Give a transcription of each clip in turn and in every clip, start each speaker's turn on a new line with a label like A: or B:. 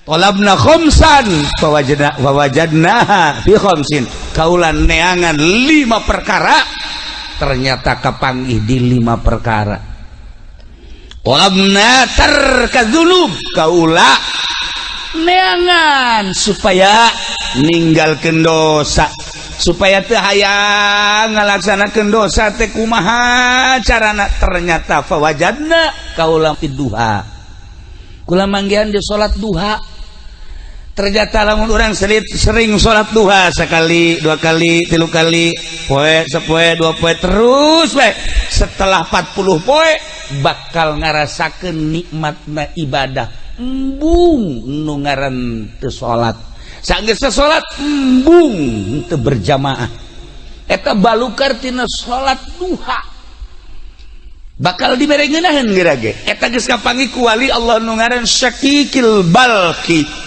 A: Talabna khamsan fawajadna fawajadnaha fi khamsin. Kaula neangan lima perkara, ternyata kapanggih di lima perkara. Talabna tarka dzunub, kaula neangan supaya ninggalkeun dosa, supaya teu hayang ngalaksanakeun dosa teh kumaha carana, ternyata fawajadna kaula fi duha. Kula manggihan di salat duha. Ternyata lamun orang sering sholat duha sekali, dua kali, tilu kali, poe sepoe, dua poe, terus we setelah 40 poe bakal ngarasakeun nikmatna ibadah. Embung nu ngaran teu salat, sanggeus salat embung teu berjamaah. Eta balukar tina salat duha bakal dibere ngeunaheun geura ge. Eta geus kapanggih ku wali Allah nu ngaran Syakikil Balki.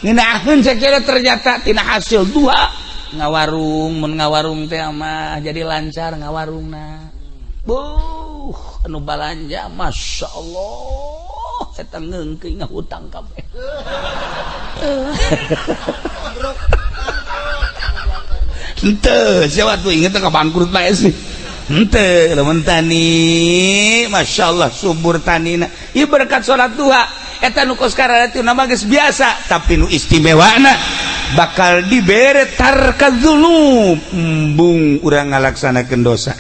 A: Ngeunaheun sakira ternyata tina hasil duha ngawarung, mun ngawarung teh mah jadi lancar ngawarungna. Buh, anu balanja Masya Allah, eta ngeungkeun ngahutang kabeh. Henteu, siapa tuh inget ka bangkrut bae sih. Henteu, lamun tani Masya Allah subur tanina. Ieu berkat salat duha. Eta nu kos kararatu nama geus biasa, tapi nu istimewana bakal dibere tarka dzunub, embung urang ngalaksanakeun dosa.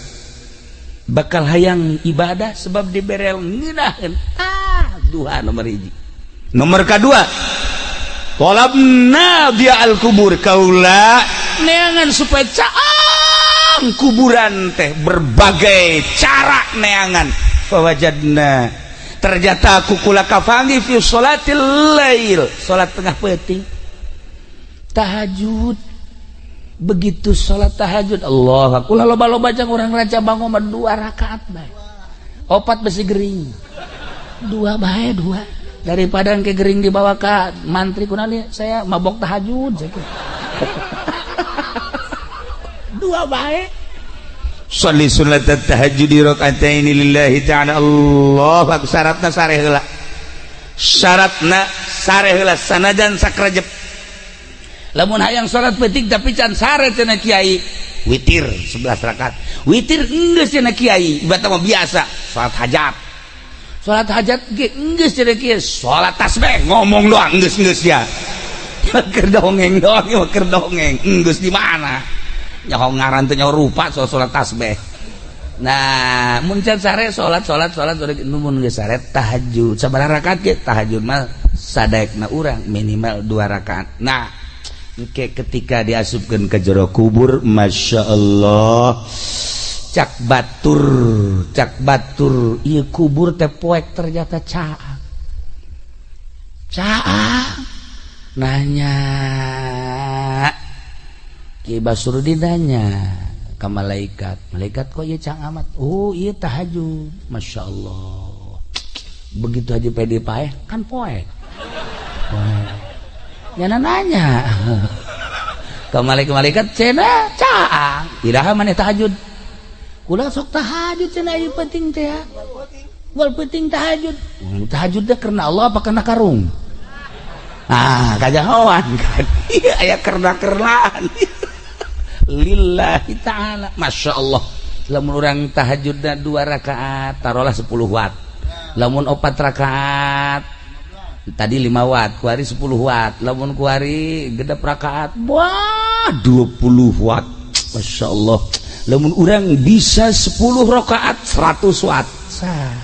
A: Bakal hayang ibadah sebab dibere ngeunaheun. Ah, duha nomor hiji. Nomor kadua, talabna dia al kubur, kaula neangan supaya caang kuburan teh berbagai cara neangan. Fawajadna, ternyata aku kula kapanggih fi sholatil lail, salat tengah peuting, tahajud. Begitu salat tahajud, Allah, kula loba-loba jang urang Ranca Bango mah dua rakaat bae, opat besi gering, dua bae, dua, daripada ke gering dibawa ke mantri kunali saya mabok tahajud saya. Dua bae. Sholli sunat tahajud raka'ataini lillahi ta'ala. Allah akbar. Syaratna sare heula, syaratna sare heula sanajan sakrejep. Lamun hayang salat peuting tapi can sare cenah kiai, witir 11 rakaat. Witir geus cenah kiai, ibarat mah biasa salat hajat. Salat hajat ge geus cenah kiai, salat tasbih ngomong doang geus geus ya. Keur dongeng doang, keur dongeng geus di mana? Nyaho ngaran teh, nyaho rupa soal salat tasbih. Nah, mun can sare salat salat salat salat, mun geus sare tahajud. Sabaraha rakaat ge tahajud mah sadaekna urang minimal 2 rakaat. Nah, engke ketika diasupkeun ke jero kubur, Masya Allah, cak batur, cak batur ieu kubur teh poek ternyata caang caang. Nanya Ki Basrudin, nanya ke malaikat, malaikat kok ieu caang amat? Oh, iya tahajud. Masya Allah, begitu aja pede paeh kan poek poek. Nyana nanya ke malaikat-malaikat, cenah caang iraha maneh tahajud? Kula sok tahajud cenah ieu penting teh ya. Wal penting tahajud. Tahajud teh karena Allah apa karena karung? Ah, kajahoan kan. Iya aya kerna-kernaan. Lillahi ta'ala. Masya Allah, lamun urang tahajudna 2 rakaat taruhlah 10 watt, lamun 4 rakaat tadi 5 watt, kuari 10 watt, lamun kuari genep rakaat wah 20 watt. Masya Allah, lamun urang bisa 10 rakaat 100 watt. Sah.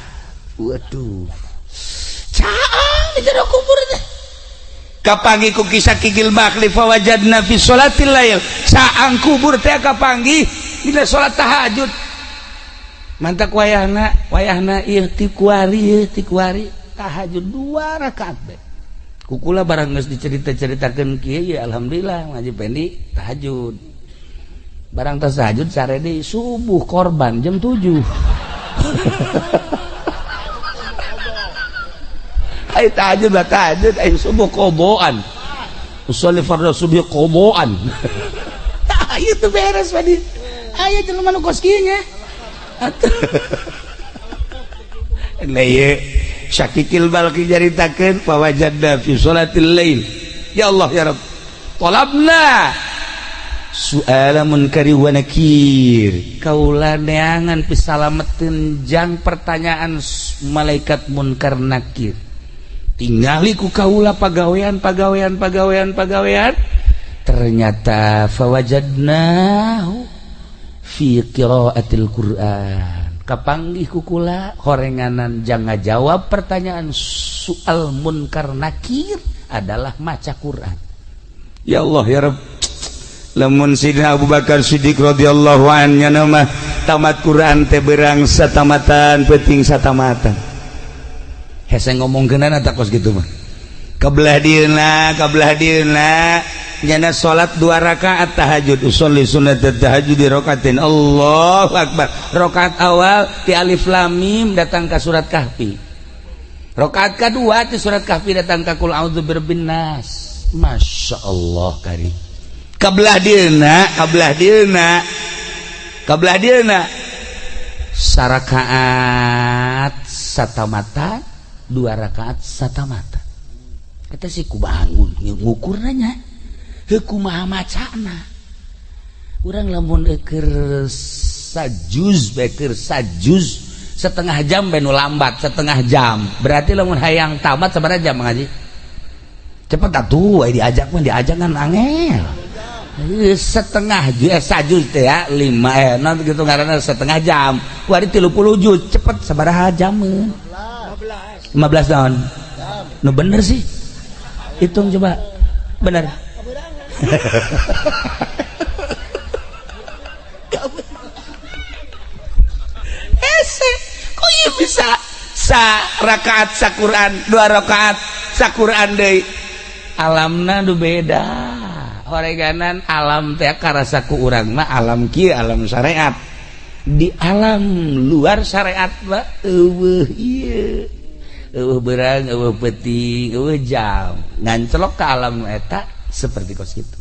A: Waduh, caang di jero kubur teh. Kapanggih ku kisah Kikil Bakli, fawajadna fi sholatil lail, caang kubur teh kapanggih dina salat tahajud. Mantak wayahna wayahna ieu ti kuari, ieu ti kuari tahajud 2 rakaat bae. Kukula barang geus dicerita-ceritakeun kieu ya alhamdulillah ngaji pendi tahajud. Barang tas tahajud sare di subuh korban jam 7. Ay tahajud lah tahajud, ay subuh koboan. Usolli fardhu subuh koboan. Tah itu beres padi. Aya jelema nu kos kieu nya. Atuh. Nah, ieu Syakikil Balki nyaritakeun fawajadna fi sholatil lail. Ya Allah ya Rabb, talabna su'ala munkari wa nakir, kaula neangan pisalameteun jang pertanyaan malaikat munkar nakir. Tingali ku kaula pagawean pagawean pagawean pagawean, ternyata fawajadnahu fi qiraatil Qur'an. Kapanggih ku kula horenganan jang ngajawab pertanyaan soal munkar nakir adalah maca Quran. Ya Allah ya Rabb, lamun Sidina Abu Bakar Siddiq radhiyallahu anhu mah tamat Quran teh berang satamatan, penting satamatan. Hese ngomongkeunana tak kos gitu mah. Kebelah dieuna, kebelah dieuna nyana salat dua rakaat tahajud, usolli sunat tahajud di rakaatin. Allahu akbar. Rakaat awal ti alif lam mim datang ke surat Kahfi, rakaat kedua ti surat Kahfi datang ke qul a'udzu birabbin nas. Masya Allah kari. Kebelah dieuna, kebelah dieuna, kebelah dieuna sarakaat satamata, dua rakaat satamata. Kita sih ku bangun ngukur nanya kumaha macana urang. Lamun keur sajuz bae, keur sajuz setengah jam bae nu lambat setengah jam, berarti lamun hayang tamat sabaraha jam ngaji cepet atuh? Diajak mah diajak kan angel. Setengah sajuz teh ya lima non gitu ngaranna setengah jam. Kuari 30 juz cepet sabaraha jam? 15 tahun nu bener sih, hitung coba bener. Hese kok iya bisa sa rakaat sa Quran, dua rakaat sa Quran deui. Alamna nu beda horeganan alam teh karasa ku urang mah alam kieu, alam syariat. Di alam luar syariat mah eueuh ieu, eueuh berang, eueuh peuting, eueuh jam. Ngancelok ke alam eta seperti kos kitu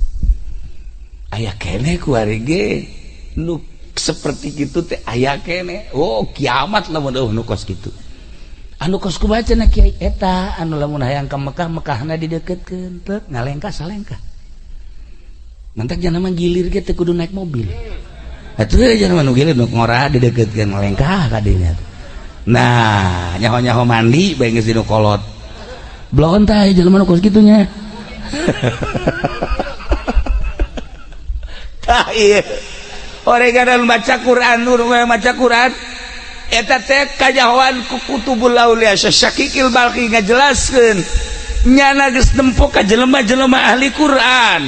A: aya keneh ku ari ge nu seperti kitu teh aya keneh. Oh, kiamat lamun eueuh nu kos kitu. Anu kos kumaha cenah, Kiai? Eta anu lamun hayang ka Mekah, Mekahna dideukeutkeun teu ngalengkah salengkah. Mantak jangan mah gilir ge teu kudu naik mobil atuh. Jangan mah nu gilir nu ngora dideukeutkeun ngalengkah ka dinya. Nah, nyaho-nyaho mandi bae geus dinu kolot bloon tah jelema nu kos kitu nya. Tah ieu oreganan baca Quran, nu maca Quran eta teh kajahoan ku kutubul aulia. Syakikil Balki ngajelaskeun nyana geus nempo ka jelema-jelema ahli Quran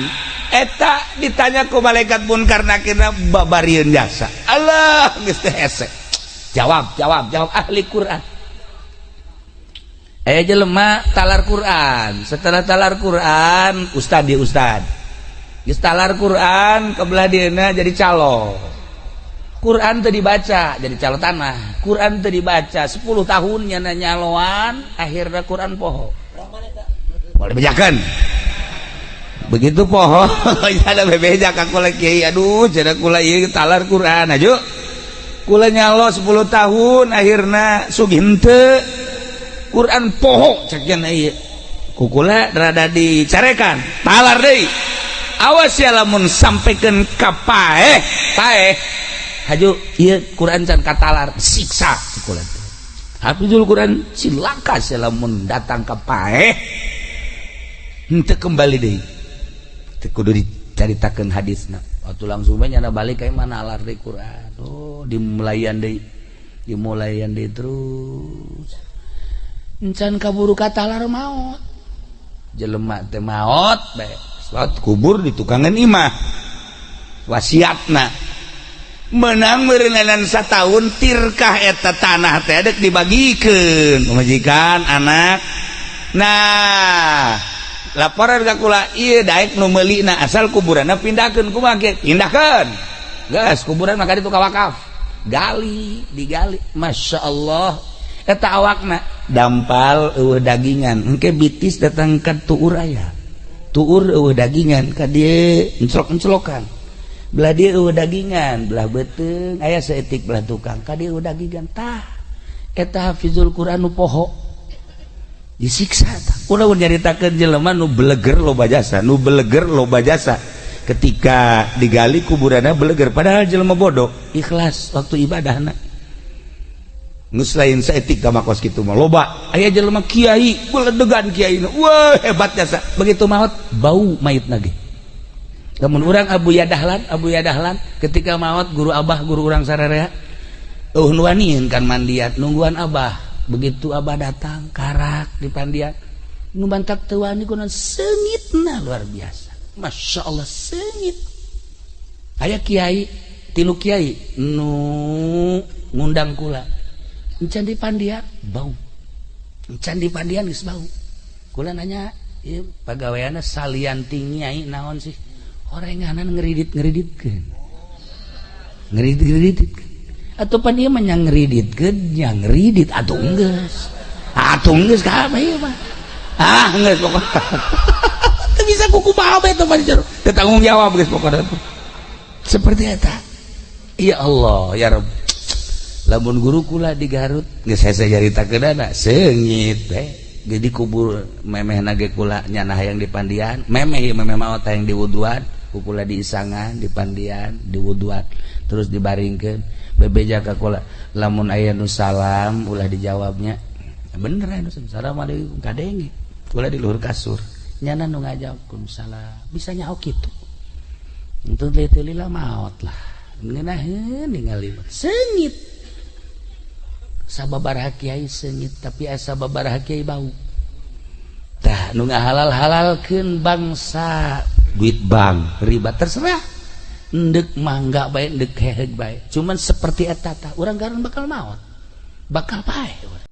A: eta ditanya ku malaikat munkar nakirna babarieun jasa. Allah, geus teh hese jawab, jawab, jawab. Ahli Quran aya jelema talar Quran. Setelah talar Quran, ustad dia, ustad geus talar Quran, kebelah dieuna jadi calo. Quran teu dibaca, jadi calo tanah. Quran teu dibaca 10 tahun nyana nyaloan, akhirnya Quran poho. Boleh bejakan begitu poho ada bebeja ka kula, "Kiai, aduh," cenah, "kula ieu talar Quran aju kula nyalo 10 tahun, akhirna sugih henteu, Quran poho." Cek cenah ieu ku kula rada dicarekan, talar deui. "Awas ya lamun sampaikan ka paeh, paeh haju ieu Quran can katalar, siksa kula teh. Hafizul Quran cilaka sia lamun datang ka paeh, henteu kembali deui." Teu kudu dicaritakeun hadisna. Waktu langsung bae nyana balik ka mana alar deui Quran. Oh, dimulayan deui, dimulayan deui terus encan kaburu katalar maot. Jelema teh maot bae. Salat kubur di tukangan imah, wasiatna menang meureunan satahun tirkah eta tanah teh dek dibagikeun pamajikan anak. Nah, laporan ka kula ieu daek nu meulina asal kuburanna pindahkeun. Kumaha ge pindahkeun geus kuburan mah ka ditu ka wakaf. Gali, digali, Masya Allah, eta awakna dampal eueuh dagingan. Engke bitis datang ka tuur, aya tuur eueuh dagingan, ka dieu enclok-enclokan. Belah dieu eueuh dagingan, belah beuteung aya saeutik, belah tukang ka dieu eueuh dagingan. Tah, eta hafizul Quran nu poho. Disiksa tah. Ulah nyaritakeun jelema nu beleger loba jasa, nu beleger loba jasa. Ketika digali kuburanna beleger, padahal jelema bodoh, ikhlas waktu ibadahna. Geus lain saetik ka makos kitu mah loba. Aya jelema kiai, beledegan kiai. Wah, hebat jasa. Begitu maot bau mayitna ge. Lamun urang Abuya Dahlan, Abuya Dahlan ketika maot guru abah, guru urang sararea, nu wanian kan mandian, nungguan abah. Begitu abah datang, karak di pandian. Nu bantak teu wani kunaon, seungitna luar biasa. Masya Allah, seungit. Aya kiai, tilu kiai nu ngundang kula. Encan di pandian bau. Encan di pandian geus bau. Kula nanya, ieu pagaweanna salian ti nyai naon sih? Orenganan ngeridit-ngeriditkeun. Ngeridit-ngeriditkeun. Atau pan ieu mah nya ngeriditkeun, nya ngeridit atuh geus. Atuh geus kabeh ieu mah. Ah, geus pokokna. Teu bisa kukumaha bae teh mah teu tanggung jawab geus pokokna tuh. Seperti eta. Ya Allah, ya Rabb. Lamun guru kula di Garut geus hese nyaritakeunana seungit teh. Jadi kubur memehna ge kula nyana hayang dipandian, memeh ieu memeh maot hayang diwuduan, ku kula diisangan, dipandian, diwuduan, terus dibaringkeun. Bebeja ka kula, lamun aya nu salam ulah dijawabnya. Bener aya nu assalamualaikum kadenge. Kula di luhur kasur. Nyana nu ngajawab salam. Bisa nyaho kitu. Enteu lila maot lah. Ngeunaheun ningali seungit. Sababaraha kiai seungit, tapi asa sababaraha kiai bau. Tah nu ngahalal-halalkeun bangsa duit bank riba terserah. Endek mangga bae, endek heheug bae. Cuman seperti eta tah urang garun bakal maot. Bakal paeh urang.